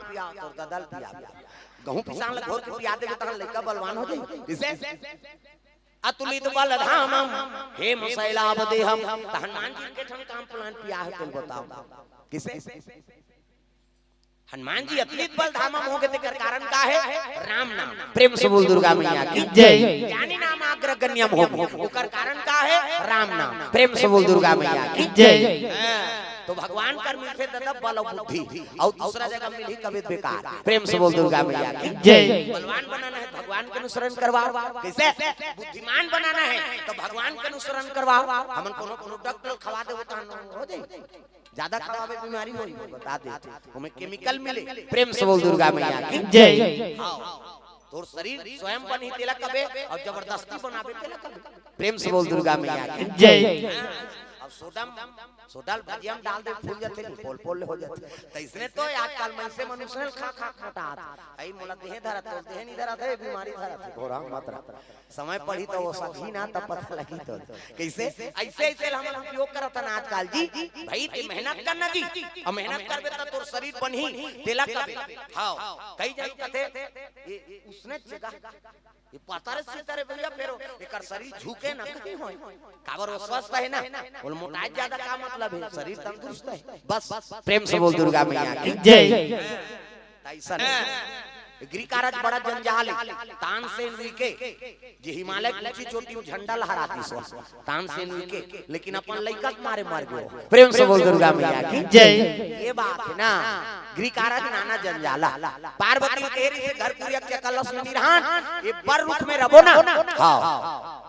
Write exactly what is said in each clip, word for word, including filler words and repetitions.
पिया, तोर ददा ल पिया। गहूं पिसान ल घोर के पिया देबे, तहन लइका बलवान हो जाई। कइसे? अतुलित बल धामम, हेम शैलाभ देहम। त हनुमान जी के ठन काम plan पिया हे, तेन बताओ। कइसे? हनुमान जी अतुलित बल धामम होगे, तेकर कारण का हे? राम नाम। प्रेम से बोल दुर्गा मैया की जय। ज्ञानी नाम अग्रगण्यम होगे, ओकर कारण का हे? राम नाम। प्रेम से बोल दुर्गा मैया की जय। हाँ, तो भगवान कर मिलथे ददा बल अउ बुद्धि, अउ दूसरा जगह मिलही कबे बेकार। प्रेम से बोल दुर्गा मैया की जय। बलवान बनाना हे, भगवान के अनुसरण करवाओ। कइसे? बुद्धिमान बनाना हे, त भगवान के अनुसरण करवाओ। हमन कोनो कोनो डॉक्टर खवा देबो, तहन हो जाई। जादा खवाबे, बीमारी होही, बता देथे। ओमे chemical मिले। प्रेम से बोल दुर्गा मैया की जय। हाँ। तोर शरीर स्वयं बनही, तेला कबे, अउ जबरदस्ती बनाबे, तेला कबे। प्रेम से बोल दुर्गा मैया की जय। हाँ। अब सोडा म, सोडा ल भजिया म डाल दे, फूल जाथे, पोल पोल हो जाथे। त अइसने तो आजकल मनसे मन अइसने ल खा खा मोटात। अई मोला देहे धरत, तोर देहे नइ धरत हे, बीमारी धरत हे, घोरा मत रह। समय पड़ही त ओ सही ना, तब पता लगही तो। कइसे? अइसे, अइसे ल हमन उपयोग करत हन आजकल जी। भई, ते मेहनत करना जी, अउ मेहनत करबे त तोर शरीर बनही, तेला कबे। हाँ, कई जन कथे, ये, ये उसने जगह, ये पतरे सितरे भैया, फेर एकर शरीर झुके ना कहीं होय। काबर ओ स्वस्थ हे ना, ओला मोटाए जादा का मतलब हे, शरीर तंदुरुस्त हे। बस, प्रेम से बोल दुर्गा मैया की जय। त अइसन गिरिकारज बड़ा जंजाल हे। तानसेन उइके, जे हिमालय के ऊंची चोटी म झंडा लहरा दिस, तानसेन उइके, लेकिन अपन लइका के मारे मर गे। प्रेम से बोल दुर्गा मैया की जय। ये बात हे ना, गिरिकारज नाना जंजाला। पार्वती ल कहे रहिस घर कुरिया के चकलस में निरहान, ये बर रुख में रबो ना। हाँ।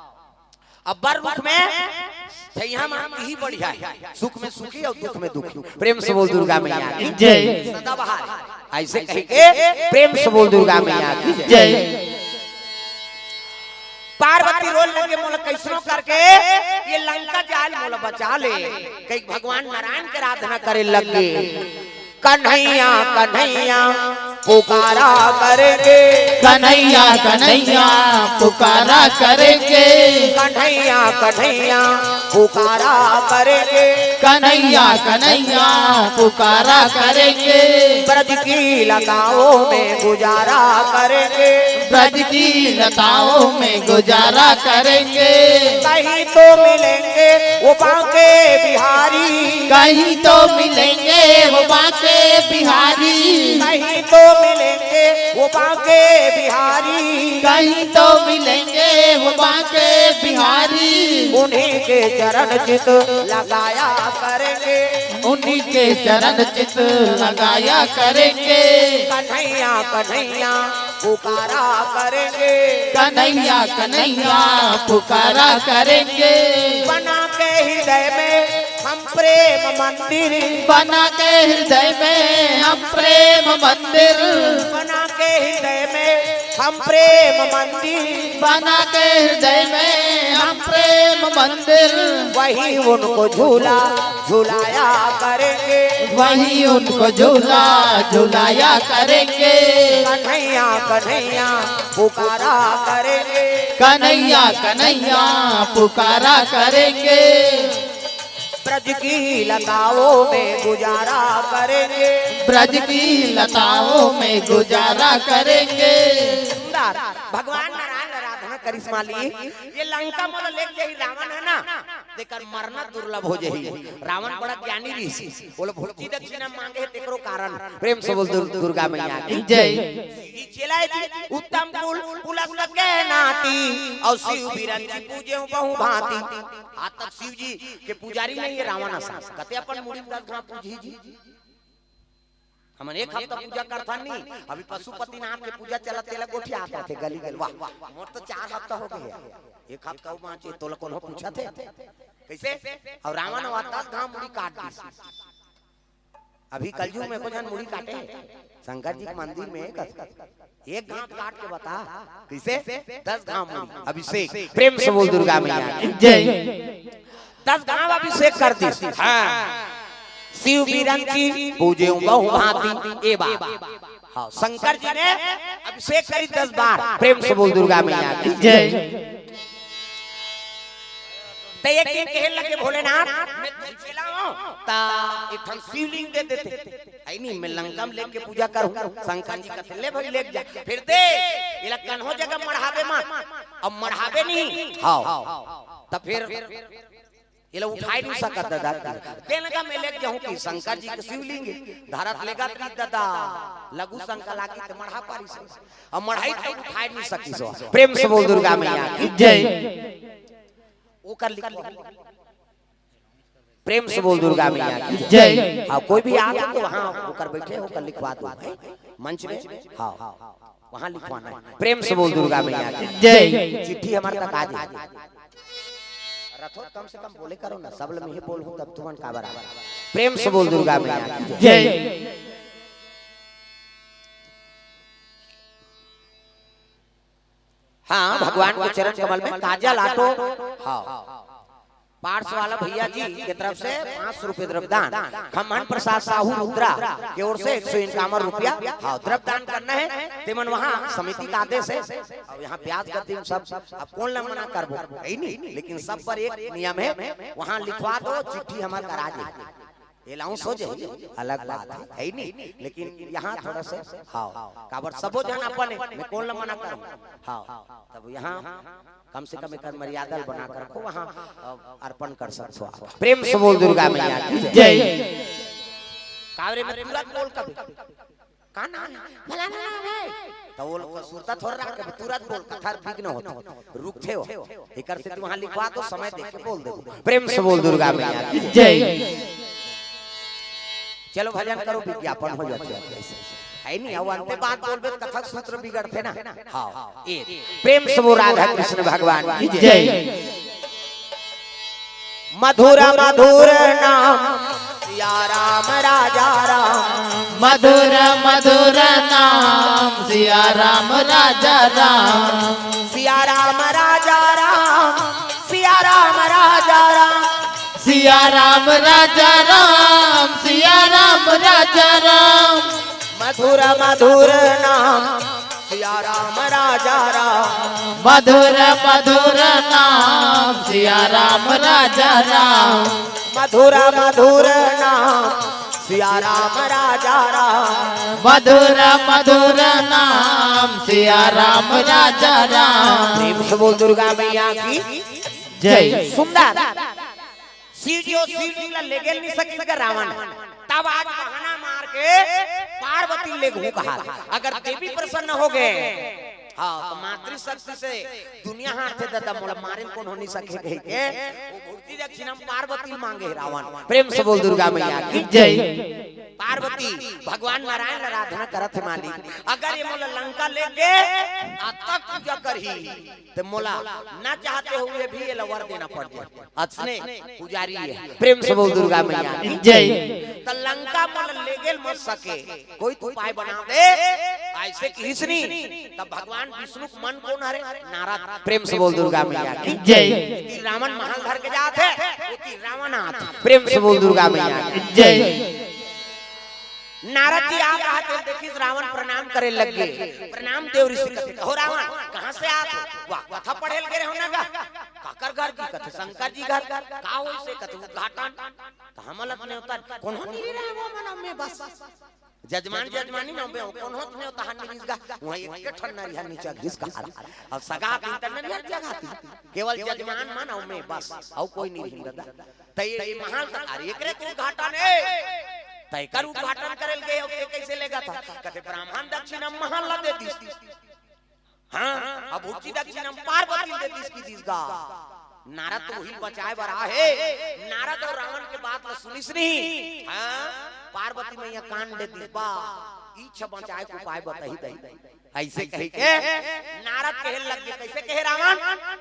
अब बर रुख में छइहां म इही बढ़िया हे, सुख में सुखी अउ दुख में दुखी। प्रेम से बोल दुर्गा मैया की जय। सदाबहार। अइसे कहिके प्रेम से बोल दुर्गा मैया की जय। पार्वती रोए लगे, मोला कइसनो करके ये लंका जाल मोला बचा ले। कहिके भगवान नारायण के आराधना करे लग गे। कन्हैया, कन्हैया पुकारा करेंगे। कन्हैया, कन्हैया पुकारा करेंगे। कन्हैया, कन्हैया पुकारा करेंगे। कन्हैया, कन्हैया पुकारा करेंगे। ब्रज की लताओं में गुजारा करेंगे। ब्रज की लताओं में गुजारा करेंगे। कहीं तो मिलेंगे वो बांके बिहारी। कहीं तो मिलेंगे वो बांके बिहारी। कहीं तो मिलेंगे वो बांके बिहारी। कहीं तो मिलेंगे वो बांके बिहारी। उन्हीं के चरण चित लगाया करेंगे। उन्हीं के चरण चित लगाया करेंगे। कन्हैया, कन्हैया पुकारा करेंगे। कन्हैया, कन्हैया पुकारा करेंगे। बना के हृदय में हम प्रेम मंदिर। बना के हृदय में हम प्रेम मंदिर। बना के हृदय में हम प्रेम मंदिर। बना के हृदय में हम प्रेम मंदिर। वही उनको झूला झुलाया करेंगे। वही उनको झूला झुलाया करेंगे। कन्हैया, कन्हैया पुकारा करेंगे। कन्हैया, कन्हैया पुकारा करेंगे। ब्रज की लताओं में गुजारा करेंगे। ब्रज की लताओं में गुजारा करेंगे। सुंदर। भगवान नारायण आराधना करिस माली, ये लंका मोला लेके जाही रावण हे ना, तेकर मरना दुर्लभ हो जाही। रावण बड़ा ज्ञानी रहिस, ओला भोजी दक्षिणा मांगे हे, तेकरो कारण। प्रेम से बोल दुर-, दुर्गा मैया की जय। शिव जी चेला हे जी, उत्तम कुल पुलस्त के नाती, अउ शिव बिरंची पूजे बहु भांति। आज तक शिव जी के पुजारी नइ हे रावण असन। कते अपन मुड़ी म दस घांव पूजही जी। हमन एक हफ्ता पूजा करथन नी, अभी पशुपतिनाथ के पूजा चलत, तेला गोठियात रथे गली गली। वाह, मोर तो चार हफ्ता हो गे हे, एक हफ्ता अउ बांचे, तोला कोनो पूछत हे? कइसे? अउ रावण ह दस घांव मुड़ी काट दिस। अभी कलयुग में एको झन मुड़ी काटे हे? शंकर जी के मंदिर में एक, एक घांव काट के बता। कइसे? दस घांव मुड़ी। अभिषेक। प्रेम से बोल दुर्गा मैया की जय। दस घांव अभिषेक कर दिस। हाँ। शिव बिरंची पूजे बहु भांति। ए बात। हाँ, शंकर जी ने अभिषेक करिस दस बार। प्रेम से बोल दुर्गा मैया की जय। त एक दिन कहे लगे, "भोलेनाथ, मैं तुझे लाऊं, त एक ठन शिवलिंग दे देते।" "है नहीं, मैं लंका में लेके पूजा करूं।" शंकर जी कथे, "ले भाई, लेके जा।" फिर दे, एला कन्हो जगह मढ़ाबे मत। अब मढ़ाबे नहीं, हाव, त फिर एला उठाए नहीं सकत दादा। तेन का मैं लेके जाऊं कि शंकर जी के शिवलिंग धरत लेगत रही दादा, लघु शंका लागी त मढ़ा पारिस। अब मढ़ाई त उठाए नहीं सकिस। प्रेम से बोल दुर्गा मैया की जय। ओकर लिख, प्रेम से बोल दुर्गा मैया की जय। हाँ, कोई भी आत हे तो वहाँ ओकर बैठे ओकर लिखवा दो, हैं? मंच में, हाँ, वहाँ लिखवाना है। प्रेम से बोल दुर्गा मैया की जय। चिट्ठी हमारे तक आ जाए। रथो, कम से कम बोले करो ना, सब लम्हे बोल हूँ तब तुमन काबर आ। प्रेम से बोल दुर्गा मैया की जय। हाँ, भगवान के चरण कमल में काजल आटो। हाँ, पार्स वाला भैया जी के तरफ से पाँच सौ रुपये द्रव्यदान, खम्हन प्रसाद साहू रुद्रा के ओर से एक सौ इक्यावन रुपया, हाँ, द्रव्यदान करना है। तेमन वहाँ समिति का आदेश है। अब यहाँ ब्याज गद्दी में सब, अब कौन ला मना करबो, है नहीं, लेकिन सब पर एक नियम है, वहाँ लिखवा दो, चिट्ठी हमार करा दे। अलाउंस हो जाही, अलग बात है, है नहीं? लेकिन यहाँ थोड़ा से, हाँ, काबर सबो जन अपन है, मैं कौन ला मना करूँ? हाँ, तब यहाँ कम से कम एक मर्यादा बनाकर रखो, वहाँ, अ, अर्पण कर सकते हो आप। प्रेम से बोल दुर्गा मैया की जय। कावरे में तुरंत बोल कभी, का नाम है? फलाना नाम है। तो वो लोग सुरता थोड़ा रहा के तुरंत बोल, कथा विघ्न होता, रुकते हो। एकर से तू वहाँ लिखवा दो, समय देख के बोल दे। प्रेम से बोल दुर्गा मैया की जय। चलो भजन करो, विज्ञापन हो जाते हैं। है नहीं, अब अंते बात बोलबे तो कथा सूत्र बिगड़ते ना। हाँ, ए, प्रेम से बोल राधा कृष्ण भगवान की जय। मधुर मधुर नाम सिया राम राजा राम। मधुर मधुर नाम सिया राम राजा राम। सिया राम राजा राम, सिया राम राजा राम। सिया राम राजा राम, सिया राम राजा राम। मधुर मधुर नाम सिया राम राजा राम। मधुर मधुर नाम सिया राम राजा राम। मधुर मधुर नाम सिया राम राजा राम। मधुर मधुर नाम सिया राम राजा राम। प्रेम से बोल दुर्गा मैया की जय। सुंदर। शिव जी, ओ शिव जी ला ले गेल नहीं सकिस गा रावण। तब आज बहाना मार के पार्वती ले घू कहा। अगर देवी प्रसन्न हो गए, हाँ, तो मातृशक्ति से दुनिया हारथे दादा, मोला मारे कोन हो नहीं सके कही के, वो भुक्ति दक्षिणा पार्वती मांगे रावण। प्रेम से बोल दुर्गा मैया की जय। पार्वती भगवान नारायण आराधना करत हे मालिक, अगर ये मोला लंका ले गे, आ तक पूजा करही, ते मोला ना चाहते हुए भी ये वर देना पड़ जाए। असने पुजारी है। प्रेम से बोल दुर्गा मैया की जय। त लंका मन ले गेल मत सके, कोई तो उपाय बना दे। ऐसे किहिस नी, तब भगवान विष्णु के मन कोन हरे? नारद। प्रेम से बोल दुर्गा मैया की जय। कि रावण महल धर के जात हे, वो कि रावण आत। प्रेम से बोल दुर्गा मैया की जय। नारद जी आ रहा थे, देखिस रावण प्रणाम करे लग गे। प्रणाम देव ऋषि कथे, "हो रावण, कहाँ से आत हो?" वाह, कथा पढ़े लगे रहो ना गा। काकर घर जी कथे, "शंकर जी घर।" "का होइसे?" कथे, "उद्घाटन।" "त हमला त नेवता कोनो नहीं रहे वो मन में बस। जजमान जजमानी ना में कोनो त नेवता हन नहीं गा।" वहाँ एक ठन नरिया नीचे घिस कहा। अब सगा दिन तक नरिया जगह थी। केवल जजमान मन अउ में बस, अउ कोई नहीं रही दादा। त ये, ये महल त, अरे एकरे तो उद्घाटन हे। त एकर उद्घाटन करे ल गे, अउ ते कैसे लेगत हे? कथे ब्राह्मण दक्षिणा महल ला दे दिस। हाँ, अब भुक्ति दक्षिणा पार्वती दे दिस कि दिस गा। नारद तो वही बचाए बर आहे। नारद अउ रावण के बात ला सुनिस नहीं। हाँ, पार्वती मैया कान दे दिस बा। इच्छा बचाए के उपाय बताही दही। ऐसे कही के नारद कहे लग गे, "कैसे कहे रावण?"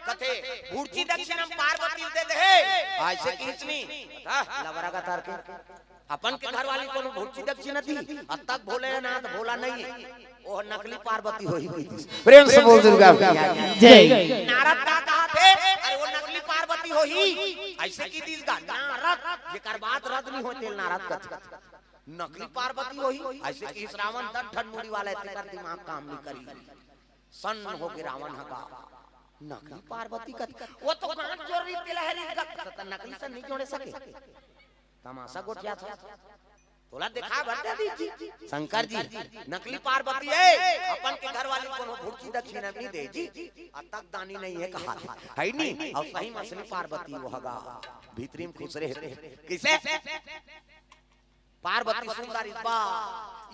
कथे, "भुक्ति दक्षिणा पार्वती दे दे।" ऐसे किहिस नी। बता, लबरा का तार के। अपन के घर वाली कोनो भुक्ति दक्षिणा दी, अब तक भोलेनाथ भोला नहीं है। ओह नकली पार्वती होही की दिस। प्रेम से बोल दुर्गा मैया की जय। नारद का कहा थे, "अरे वो नकली पार्वती होही।" ऐसे कि दिस गा नारद, जेकर बात रद्द नहीं होते नारद कथे। नकली पार्वती होही, ऐसे कि इस रावण दस ठन मुड़ी वाला है, तेकर दिमाग काम नहीं करी। सन्न हो गे रावण ह का। नकली पार्वती कथे, वो तो गांठ जोड़ रही, तेला हरी गा-, त, त नकली से नहीं जोड़े सके। तमाशा गोठियाथे। तोला देखा बर दे दी जी। शंकर जी, नकली पार्वती हे, अपन के घर वाली कोनो भुड़ची दक्षिणा नहीं दे जी। अतक दानी नहीं हे कहा, हे नी? अउ सही में असली पार्वती वो हगा, भीतरी में खुश रहे। कइसे? पार्वती सुंदर बा,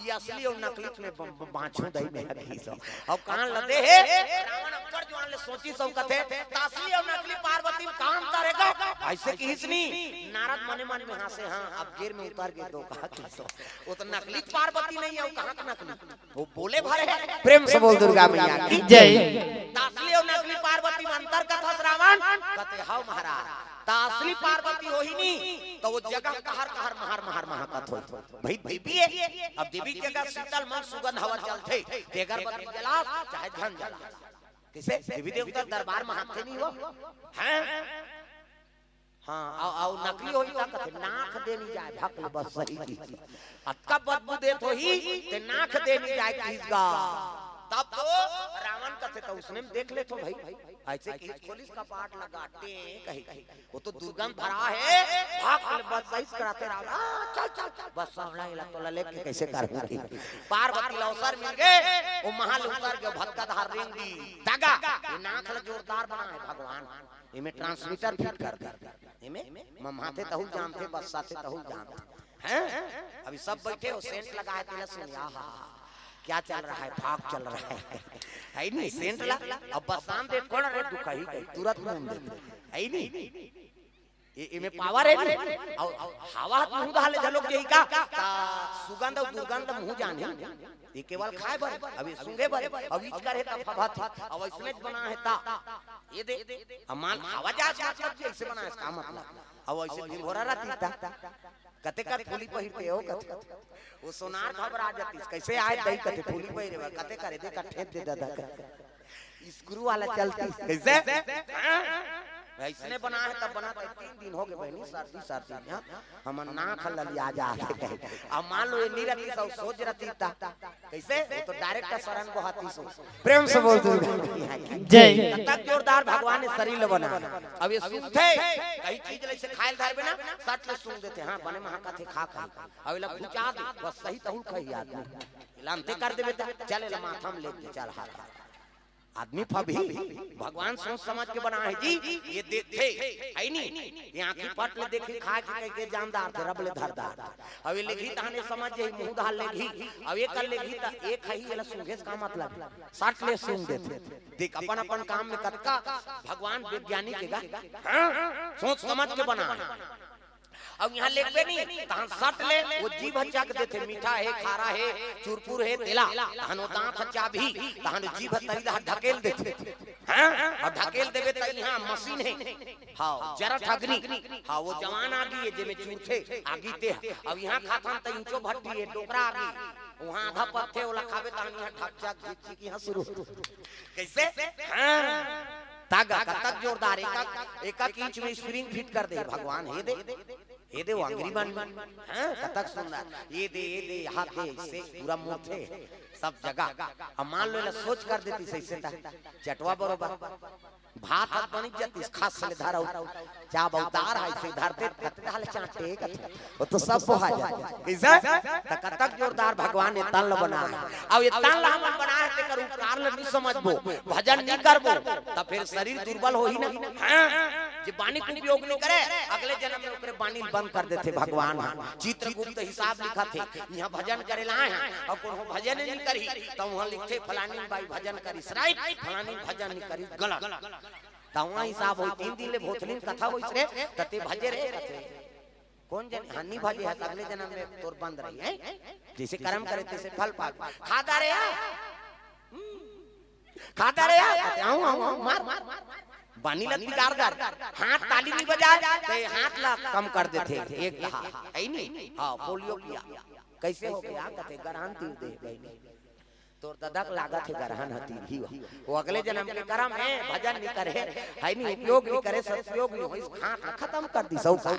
ये असली अउ नकली में ब-, ब-, बाँचहूँ दई में हगी सो। अउ कान ल दे हे, रावण अब्बड़ जुआर ले सोचिस अउ कथे, "त असली अउ नकली पार्वती में का अंतर हे गा?" अइसे किहिस नी, नारद मने मन में हाँसे, हाँ, अब गिर में उतर गे तो कहा किहिस। वो तो नकली पार्वती नहीं हे, वो कहाँ के नकली? वो बोले भर हे। प्रेम से बोल दुर्गा मैया की जय। त असली अउ नकली पार्वती में अंतर कथस रावण? कथे, "हव महाराज, त असली पार्वती होही नी, त वो जगह कहर कहर महर महर महकत होही।" भाई देवी हे, अब देवी के जगह शीतल मन सुगंध हवा चलथे, ते अगरबत्ती जलास, चाहे झन जलास। कइसे? देवी देवता दरबार में हाथे नहीं हो? हैं? हाँ, अउ, अउ नकली होही त कथे, "नाक दे नहीं जाए, भक ले बस सही की।" अतका बदबू देत होही, ते नाक दे नहीं जाए किहिस गा। तब तो रावण कथे, "त उसने में देख लेथों भाई।" अइसे किहिस, खोलिस कपाट ल गा, टें कही, कही। वो तो दुर्गंध भरा हे, भक ले बस सही से कराथे रावण। "आ, चल, चल, चल, बस सामना इला तो लले के कइसे करूँगी?" पार्वती ल अवसर मिल गे, वो महल उतर गे, भतका धार रेंग दी। दगा, ये नाक ल जोरदार बनाए भगवान। एमे transmitter fit कर दे। एमे मम्हाथे तहू जानथे, बस्साथे तहू जानथे। हैं? अभी सब बैठे हो, सेंट लगा हे, तेला सुन, आहा, क्या चल रहा है? फाग चल रहा है। हे नी, सेंट ला, अब बस्सान दे, कोन रे दुखही कही, तुरंत मुंह दे। हे नी? ये, एमे पावर हे नी? अउ, अउ हवा मुंह डाले झलोक जही का, ता सुगंध अउ दुर्गंध मुंह जाने। ये केवल खाए बर, अभी सूंघे बर, अभी करे त फफत, अउ अइसने बना हे ता। ये दे, अब मान आवाज आज मतलब जी अइसे बना हे, इसका मतलब। अउ अइसे भिंगोरा रहती ता, कते कर फूली पहिरते हो कते। वो सोनार घबरा जातिस, "कइसे आए दई?" कते फूली पहिरे बर, कते करे दे का ठेत दे दादा का। स्क्रू वाला चलतिस, कइसे? हाँ? अइसने बना हे तब बना, त तीन दिन हो गे बहिनी, सर्दी, सर्दी, हाँ? हमर नाक ह ललिया जात हे कहे। अब मान लो ये नी रहतिस, अउ सोच रहती ता। कइसे? वो तो direct शरण बोहातिस हो। प्रेम से बोल दुर्गा मैया की जय। कतक जोरदार भगवान ने शरीर ल बना। अब ये सूंघथे, कहीं चीज ल अइसे खाए ल धरबे ना, सट ले सूंघ देथे, हाँ, बने महकथे, खा, खा। अब एला घुचा दे, बस सही तहूँ खही आदमी। एला अंते कर देबे त, चल एला माथा में ले के चल हाथ। आदमी फबही, भगवान सोच समझ के बना हे जी, ये देखथे, हे नी? ये आँखी पट ले देखे, खाए के कह के जान डारथे, रब ले धर डारथे। अब ये लेगही तहने समझ जाही, मुंह डाल लेगही। अब ये कर लेगही त एक ही, एला सूंघे से का मतलब? सट ले सूंघ देथे। देख, अपन अपन काम में कतका भगवान वैज्ञानिक हे गा। हाँ? सोच समझ के बना हे। अब यहाँ लेगबे नी, तहन सट ले, वो जीभ चख देथे, मीठा हे, खारा हे, चुरपुर हे, तेला, तहन वो दांत चाबही, तहन वो जीभ तरी ला ढकेल देथे। हाँ? अउ ढकेल देबे त यहाँ मशीन हे। हाँ, जरठ अग्नि। हाँ, वो जवान आगी हे, जेमे चूरथे, आगी ते। अब यहाँ खाथन त इंचो भट्टी हे, डोकरा आगी। वहाँ आधा पत्थे, ओला खाबे तहन यहाँ ठक चक झिक झिक यहाँ शुरू। कइसे? हाँ। तागा, कतक जोरदार, एक, एक इंच में spring fit कर दे भगवान, हे दे, हे दे, वो अंगरी बन, हाँ, कतक सुंदर, ये दे, ये दे, हाथ दे, इससे पूरा मुड़थे, सब जगह। अब मान लो, एला सोच कर देतिस अइसे त, चटवा बरोबर, भात हाथ बन जातिस, खास ले धरव, चाबव दार हे, अइसे धरते, कते डाल चाटे, कते। वो तो सब बोहा जाथे। कइसे? त कतक जोरदार भगवान ये तन ल बना हे। अब ये तन ल हमन बना हे, तेकर उपकार ल नी समझबो, भजन नी करबो, त फेर शरीर दुर्बल होही ना। हाँ? जे बानी के उपयोग नी करे, अगले जन्म में ओकरे बानी ल बंद कर देथे भगवान ह। चित्रगुप्त हिसाब लिखथे, इहाँ भजन करे ल आए हँव, अउ कोनो भजन नी करही, त उहाँ लिखथे, "फलानी बाई भजन करिस right, फलानी भजन नी करिस गलत।" त उहाँ हिसाब होही, तीन दिन ले भोथनी कथा होइस रे, त ते भजे रे कथे। कोन जन हनी भजे हस, अगले जन्म में तोर बंद रही, हैं? जइसे करम करे तइसे फल पाबे। खा डारे आ। हम्म। खा डारे आ। कहते, "आऊं, आऊं, आऊं, मार, मार।" बानी ल बिगाड़ डार। हाथ ताली नी बजाए, त ये हाथ ला कम कर देथे। एक कहा, हे नी? हाँ, पोलियो किया। कइसे हो गे? कहते, "गरहन तीर दे, बहिनी।" तोर ददा के लागत हे गरहन ह तीरही हो। वो अगले जन्म के करम हे, भजन नी करे, हे नी, उपयोग नी करे, सदुपयोग नी होइस, हाथ ल खतम कर दिस, अउ का?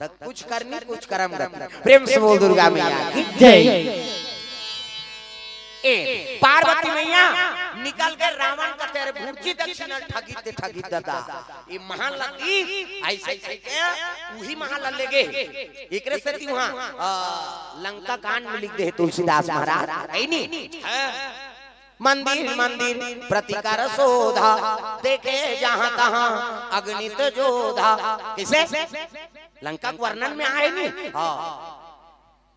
त कुछ करनी, कुछ करम गति। प्रेम से बोल दुर्गा मैया की जय। पार्वती मैया निकल के रावण कथे, "अरे भूरजी दक्षिणा ठगित ते ठगित ददा, ये महल ला दी, ऐसे करके उही महल ला लेगे।" एकरे सेती उहाँ, अ, लंका कांड में लिख दे हे तुलसीदास महाराज, है नी? हाँ। मंदिर मंदिर प्रति कर शोधा, देखे जहाँ तहाँ अगणित जोधा। कइसे? लंका के वर्णन में आए नी? हाँ।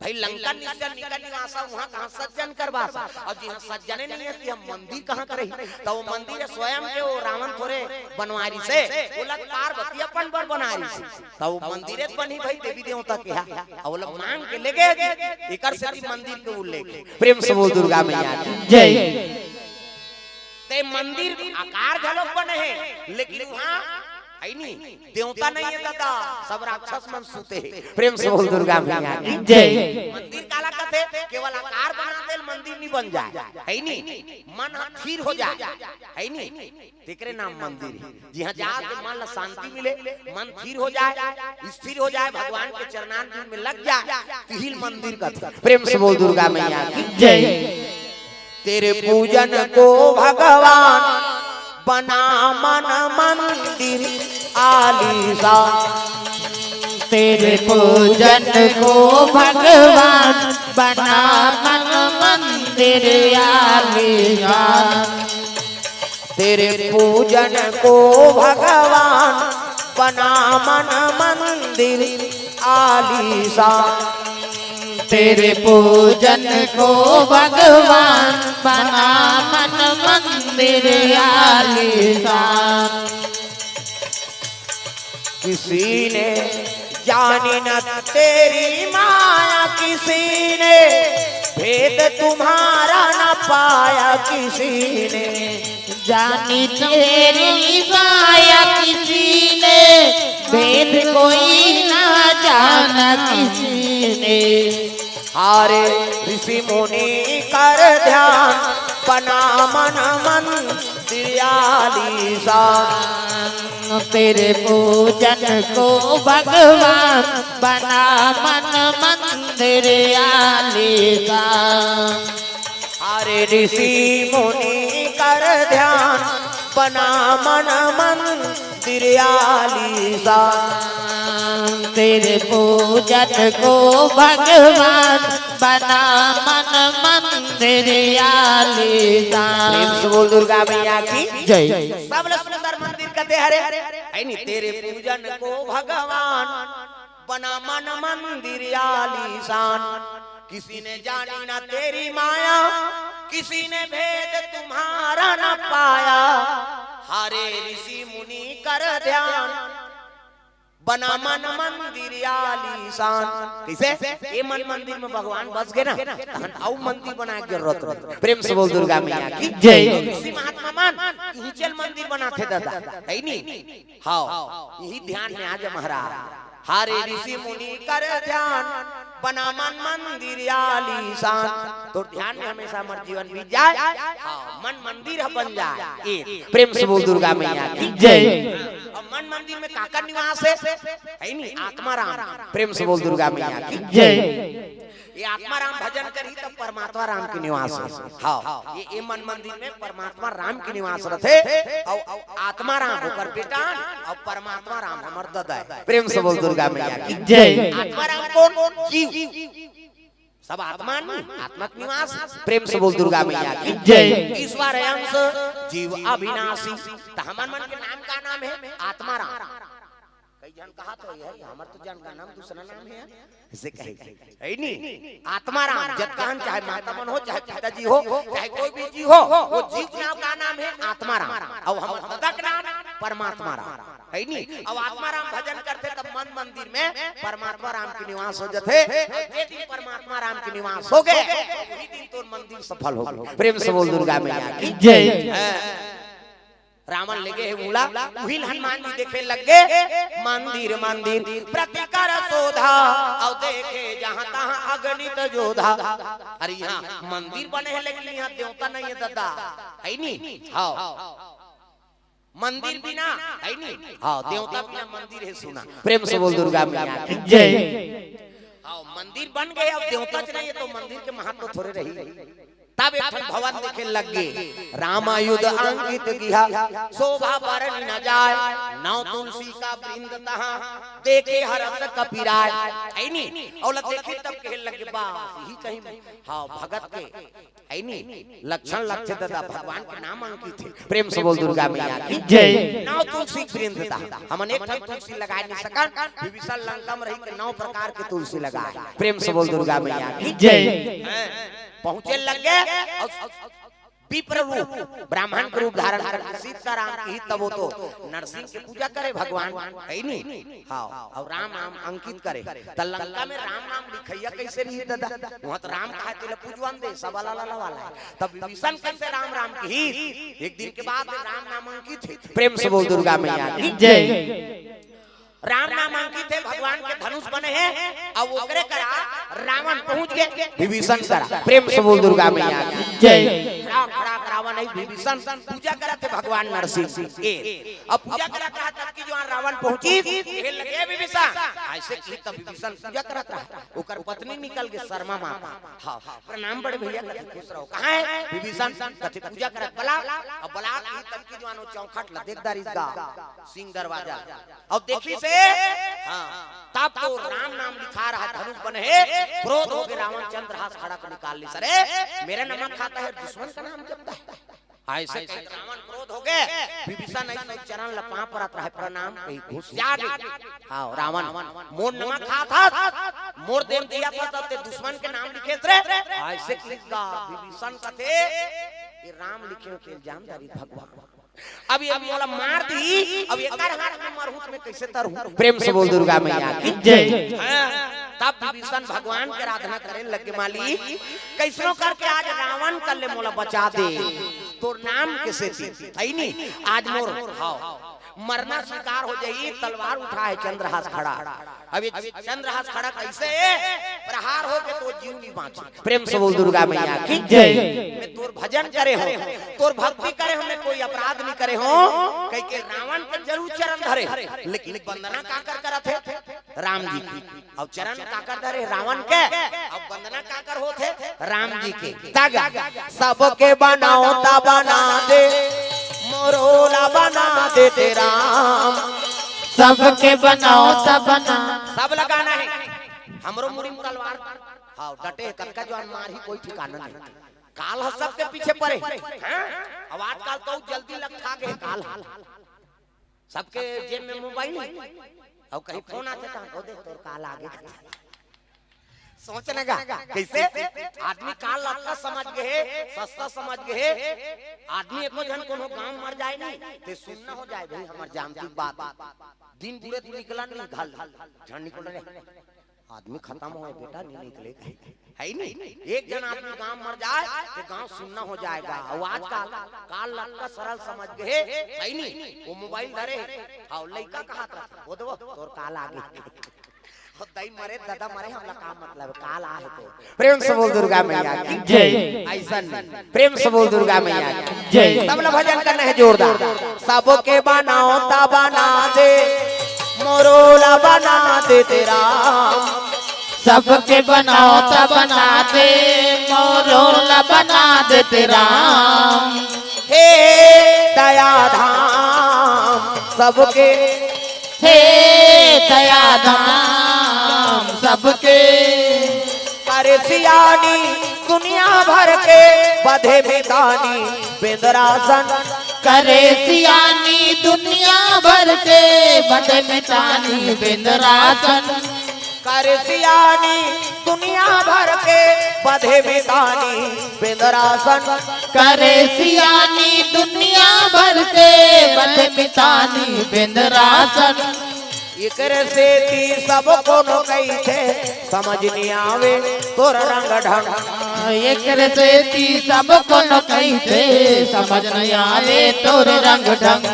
भाई, लंका निस्सर निकर निवासा, उहाँ कहाँ सज्जन कर बासा। अब जिहाँ सज्जने नइ हे, तिहाँ मंदिर कहाँ के रही? त वो मंदिर स्वयं के वो रावण थोरे बनवारिस हे, ओला पार्वती अपन बर बनारिस हे। त वो मंदिरे त बनही भाई, देवी देवता के हा। अउ ओला मांग के लेगे, एकर सेती मंदिर के उल्लेख हे। प्रेम से बोल दुर्गा मैया की जय। ते मंदिर आकार घलोक बने हे, लेकिन उहाँ है नी, देवता नइ हे ददा, सब राक्षस मन सुते हे। प्रेम से बोल दुर्गा मैया की जय। मंदिर काला कथे? केवल आकार बना दे, मंदिर नइ बन जाए, है नी? मन ह थिर हो जाए, है नी? तेकरे नाम मंदिर हे। जिहाँ जाके मन ला शांति मिले, मन थिर हो जाए, स्थिर हो जाए, भगवान के चरणारविंद में लग जाए, तिही ल मंदिर कथे। प्रेम से बोल दुर्गा मैया की जय। तेरे पूजन को भगवान बना मन मंदिर आलीशान। तेरे पूजन को भगवान बना मन मंदिर आलीशान। तेरे पूजन को भगवान बना मन मंदिर आलीशान। तेरे पूजन को भगवान बना मन मंदिर आलीशान। किसी ने जानी न तेरी माया, किसी ने भेद तुम्हारा न पाया, किसी ने जानी तेरी माया, किसी ने भेद कोई ना जाना किसी ने। हारे ऋषि मुनि कर ध्यान, बना मन मंदिर आलीशान। तेरे पूजन को भगवान बना मन मंदिर आलीशान। हारे ऋषि मुनि कर ध्यान, बना मन मंदिर आलीशान। तेरे पूजन को भगवान बना मन मंदिर आलीशान। प्रेम से बोल दुर्गा मैया की जय। सबले सुंदर मंदिर कथे हरे, है नी? तेरे पूजन को भगवान बना मन मंदिर आलीशान। किसी ने जानी ना तेरी माया, किसी ने भेद तुम्हारा ना पाया। हारे ऋषि मुनि कर ध्यान, बना मन मंदिर आलीशान। कइसे? ए मन मंदिर में भगवान बस गे ना, तहन अउ मंदिर बनाए के जरूरत नइ। प्रेम से बोल दुर्गा मैया की जय। ऋषि महात्मा मन इही चल मंदिर बनाथे ददा, है नी? हाव, इही ध्यान में आ जा महाराज। हारे ऋषि मुनि कर ध्यान, बना मन मंदिर आलीशान। तोर ध्यान में हमेशा हमर जीवन बीत जाए, हाँ, मन मंदिर ह बन जाए। ए, प्रेम से बोल दुर्गा मैया की जय। अब मन मंदिर में काकर निवास हे? है नी? आत्मा राम। प्रेम से बोल दुर्गा मैया की जय। ये आत्मा राम भजन करही तब परमात्मा राम के निवास हे। हाँ, ये, ये मन मंदिर में परमात्मा राम के निवास रथे। अउ, अउ आत्मा राम ओकर बेटा, अउ परमात्मा राम हमर ददा हे। प्रेम से बोल दुर्गा मैया की जय। आत्मा राम कोन? जीव। सब आत्मा नी, आत्मा के निवास। प्रेम से बोल दुर्गा मैया की जय। ईश्वर अंश जीव अविनाशी। त हमन मन के नाम का नाम हे? आत्मा राम। कई झन कहत होही, "हमर तो जान का नाम दूसरा नाम हे।" अइसे कहे, है नी? आत्मा राम, जतका हन, चाहे माता मन हो, चाहे पिताजी हो, चाहे कोई भी जी हो, वो जीव के नाम का नाम हे? आत्मा राम। अउ हमर ददा के नाम परमात्मा राम, है नी? अउ आत्मा राम भजन करथे, तब मन मंदिर में परमात्मा राम के निवास हो जथे। अउ जे दिन परमात्मा राम के निवास हो गे, उही दिन तोर मंदिर सफल हो गे। प्रेम से बोल दुर्गा मैया की जय। हाँ। रावण लेगे हे मूला, उही ल हनुमान जी देखे लग गे। मंदिर मंदिर प्रति कर शोधा, अउ देखे जहाँ तहाँ अगणित जोधा। अरे, इहाँ मंदिर बने हे, लेकिन इहाँ देवता नइ हे ददा, है नी? हाँ, मंदिर बिना, है नी? हाँ, देवता बिना मंदिर हे सुना। प्रेम से बोल दुर्गा मैया की जय। हाँ, मंदिर बन गे, अब देवता च नइ हे, त मंदिर के महत्व थोरे रही। तब एक ठन भवन देखे लग गे, राम आयुध अंकित गिहा, शोभा बरनि न जाय, नौ तुलसी का वृंद तहाँ, देखे हरष कपिराय। है नी? अउ ला देखे तब कहे लग गे, बस यही कहीं, हाँ, भगत के, है नी, लक्षण लगथे दादा, भगवान के नाम अंकित हे। प्रेम से बोल दुर्गा मैया की जय। नौ तुलसी वृंद तहाँ, हमन एक ठन तुलसी लगाय नहीं सकन, विभीषण लंका में रहि के नौ प्रकार के तुलसी लगाय। प्रेम से बोल दुर्गा मैया की जय। हैं, पहुंचे लग गे अउ विप्र रूप, ब्राह्मण के रूप धारण करके सीताराम की तब वो तो नरसिंह के पूजा करे भगवान, है नी? हाँ, अउ राम नाम अंकित करे। त लंका में राम नाम लिखइया कैसे रही दादा? वहां तो राम कहा तेला पूजवन दे, सब अलग अलग वाला है। तब विभीषण कैसे राम राम की? एक दिन के बाद राम नाम अंकित हे। प्रेम से बोल दुर्गा मैया की जय। राम नाम अंकित हे, भगवान के धनुष बने हे, अउ ओकरे करा रावण पहुंच गे विभीषण करा। प्रेम से बोल दुर्गा मैया की जय। खड़ा खड़ा रावण है विभीषण, पूजा करत हे भगवान नरसिंह के। अब पूजा करत रहा तब कि जो रावण पहुंची, कहे लगे विभीषण, ऐसे की तब विभीषण पूजा करत रहा, ओकर पत्नी निकल गे शर्मा माता। हाँ, प्रणाम बड़े भैया, कथे खुश रहो। कहाँ है विभीषण? कथे पूजा करत बला, अब बला की तब कि जो चौखट ला देख दारिस गा सिंह दरवाजा। अब देखिस हे, हाँ, तब तो राम नाम लिखा रहा, धनुष बने हे, क्रोध होके रावण चंद्रहास खड़ग निकाल लिस। अरे, मेरा नमक खाता है, दुश्मन का नाम जपता है। ऐसे कही रावण क्रोध हो गे, विभीषण ऐसे चरण ल पाँव परत रहे, प्रणाम कही घुसिया गे। हाँ, रावण, मोर नमक खात हस, मोर देम दिया था, तब ते दुश्मन के नाम लिखेस रे। ऐसे कही गा विभीषण कथे, ये राम लिखे के इल्जाम डारी भगवान। अब ये मोला मार दी, अब एकर हाथ में मरहूं त मैं कैसे तरहूं? प्रेम से बोल दुर्गा मैया की जय। हाँ, तब विभीषण भगवान के आराधना करे लग गे, मालिक, कैसनो करके आज रावण कर ले मोला बचा दे, तोर नाम के सेती, है नी? आज मोर, हाँ, मरना स्वीकार हो जाही, तलवार उठा हे चंद्रहास खड़ग। अब ये चंद्रहास खड़ग कैसे प्रहार हो के तो जीव नहीं बांची। प्रेम से बोल दुर्गा मैया की जय। मैं तोर भजन करे हों, तोर भक्ति करे हों, मैं कोई अपराध नहीं करे हों। कह के रावण के जरूर चरण धरे, लेकिन वंदना काकर करत हे? राम जी की। अब चरण काकर धरे? रावण के। अब वंदना काकर होत हे? राम जी के। तगा, सबके बनावता बना दे, मोरो ला बना दे ते राम। सबके बनावता बना। सब लगाना है। हमरो मुड़ी में तलवार। हाँ, डटे हे, कतका जवान मारही, कोई ठिकाना नहीं। काल ह सबके पीछे परे। हाँ? अब आजकल तो जल्दी लग खा गे काल ह। सबके जेब में मोबाइल हे। अउ कहीं फोन आथे त, "ओ दे, तोर काल आ गे।" सोच न गा, कैसे? आदमी काल अतका समझ गे हे, सस्ता समझ गे हे। आदमी एको झन कोनो गांव मर जाय नहीं, ते सुन्ना हो जाय भाई, हमर जानती बात। दिन बुड़े तू निकला नहीं, घल, झन निकल रहे। आदमी खतम होय बेटा, नहीं निकले। है नी? एक झन आदमी गांव मर जाय, ते गांव सुन्ना हो जाय गा। अउ आजकल काल अतका सरल समझ गे हे, है नी? वो मोबाइल धरे हे, अउ लइका कहत रथे, "ओ देवो, तोर काल आ गे।" हो दाई मरे, दादा मरे, हमला का मतलब, काल आ हे तो। प्रेम से बोल दुर्गा मैया की जय। ऐसन प्रेम से बोल दुर्गा मैया की जय। सब ला भजन करना है जोरदार। सबके बनावता बना दे, मोरो ला बना दे ते राम। सबके बनावता बना दे, मोरो ला बना दे ते राम। हे दया धाम सबके, हे दया धाम सबके। करे सियानी दुनिया भर के, बधे मितानी बिंदरासन। करे सियानी दुनिया भर के, बधे मितानी बिंदरासन। करे सियानी दुनिया भर के, बधे मितानी बिंदरासन। करे सियानी दुनिया भर के, बधे मितानी बिंदरासन। एकरे सेती सब कोनो कहिथे, समझ नइ आवे तोर रंग ढंग। एकरे सेती सब कोनो कहिथे, समझ नइ आवे तोर रंग ढंग।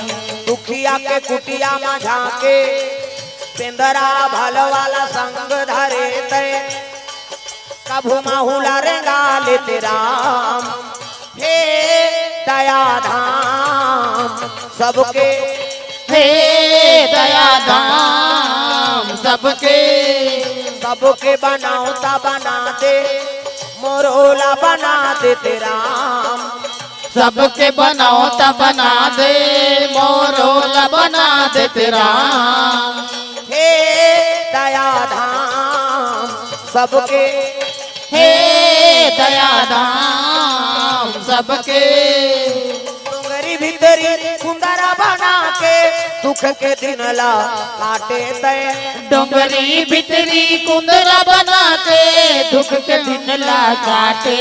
दुखिया के कुटिया म झांके, बेंदरा भलवाला संग धरे तैं। कभू माहुला रेंगा लेते राम, हे दया धाम सबके, हे दया धाम सबके। सबके बनावता बना दे, मोरो ला बना देते राम। सबके बनौता बना दे, मोरो ला बना देते राम। हे दया धाम सबके, हे दया धाम सबके। डोंगरी भीतरी कुंदरा बना के दुख के दिन ला काटे तय। डोंगरी भीतरी कुंदरा बना के दुख के दिन ला काटे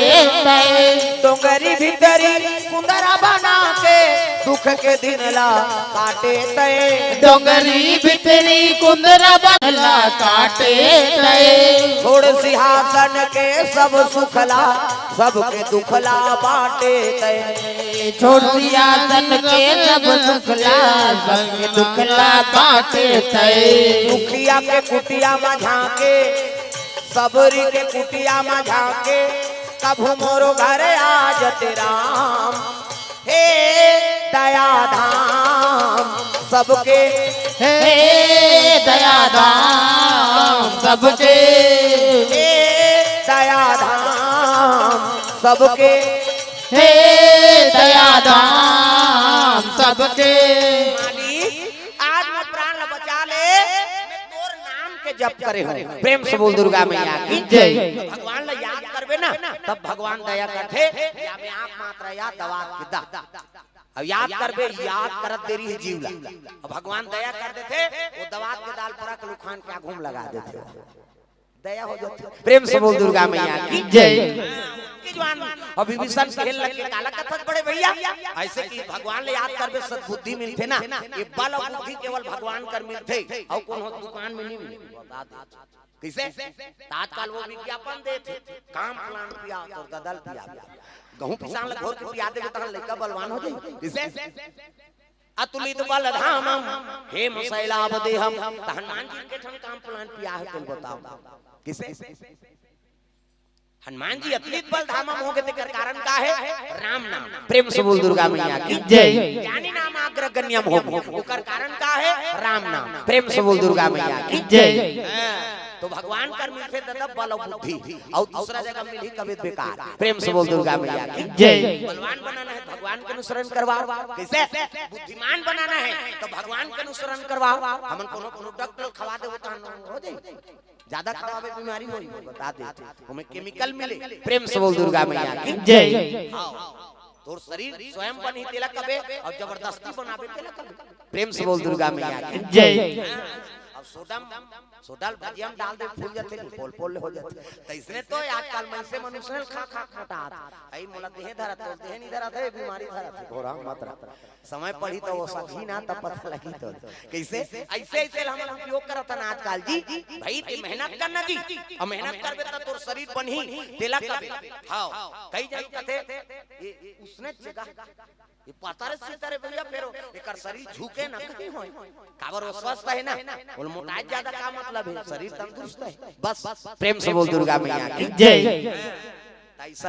तय। डोंगरी भीतरी कुंदरा बना के दुख के दिन ला काटे तय। डोंगरी भीतरी कुंदरा बना काटे तय। छोड़ सिंहासन के सब सुखला, सबके दुखला बाटे तय। छोड़ सिंहासन के सब सुखला, सबके दुखला बाटे तय। दुखिया के कुटिया में झांके, सबरी के कुटिया में झांके, कभू मोरो घर आ जते राम। हे दया धाम सबके, हे दया धाम सबके। हे दया धाम सबके। हे दया धाम सबके। मालिक, आज मैं प्राण ला बचा ले, मैं तोर नाम के जप करे हूँ। प्रेम से बोल दुर्गा मैया की जय। भगवान ला याद करबे ना, तब भगवान दया करथे। या में आप मात्रा या दवात के दा। अब याद करबे, याद करत देरी है जीव ला। अब भगवान दया कर देथे, वो दवात के दाल पर लुखान के आगू में लगा देथे। दया हो जाथे। प्रेम से बोल दुर्गा मैया की जय। कि जवान अब विभीषण खेल लग के काला कथक बड़े भैया, ऐसे कि भगवान ले याद करबे सद्बुद्धि मिलथे ना। ये बल और बुद्धि केवल भगवान कर मिलथे, और कोनो दुकान में नहीं मिले। बता दे। कैसे? तो आजकल वो विज्ञापन देथे, काम प्लान पिया तो ददल पिया, गहूं पिसान ला घोर के पिया देबे तहन लइका बलवान हो जाई। कैसे? अतुलित बल धामम हेम शैलाभ देहम। त हनुमान जी के ठन काम प्लान पिया है, तुम बताओ। किसे? हनुमान जी अतुलित बल धामम हो गए, तेकर कारण का है? राम नाम। प्रेम से बोल दुर्गा मैया की जय। ज्ञानी नाम अग्रगण्यम हो गए, ओकर कारण का है? राम नाम। प्रेम से बोल दुर्गा मैया की जय। हाँ, तो भगवान कर मिलथे दादा बल और बुद्धि, और दूसरा जगह मिलही कबे बेकार। प्रेम से बोल दुर्गा मैया की जय। बलवान बनाना है, भगवान के अनुसरण करवाओ। कैसे? बुद्धिमान बनाना है तो भगवान के अनुसरण करवाओ। हमन कोनो कोनो डॉक्टर खवा दे, हो जाई, ज्यादा खवाबे बीमारी होई, बता दे। ओमे केमिकल मिले। प्रेम से बोल दुर्गा मैया की जय। हाँ, तोर शरीर स्वयं बनही तेला कबे, और जबरदस्ती बनाबे तेला कबे। प्रेम से बोल दुर्गा मैया की जय। अब सोडा, सोडा ल भजिया में डाल दे, फूल जाथे, पोल पोल हो जाथे। त इसने तो आजकल मनसे मनुष्य ल खा खा मोटात। आई मोला देह धरत, तो देह नहीं धरत है, बीमारी धरत है। घोड़ा मात्रा। समय पड़ी तो वो सखी ना तब पता लगी तो। कैसे? ऐसे ऐसे हम लोग उपयोग करत हन आजकल जी। भाई ते मेहनत करना जी, और मेहनत करबे त तोर शरीर बनही, तेला कबे। हाँ, कई जन कथे, ये, ये उसने जगह, ये पतर से करे भैया, फेर एकर शरीर झुके ना कहीं होय। काबर वो स्वस्थ है ना, बोल मोटाई ज्यादा का मतलब है, शरीर तंदुरुस्त है। बस प्रेम से बोल दुर्गा मैया की जय। त ऐसा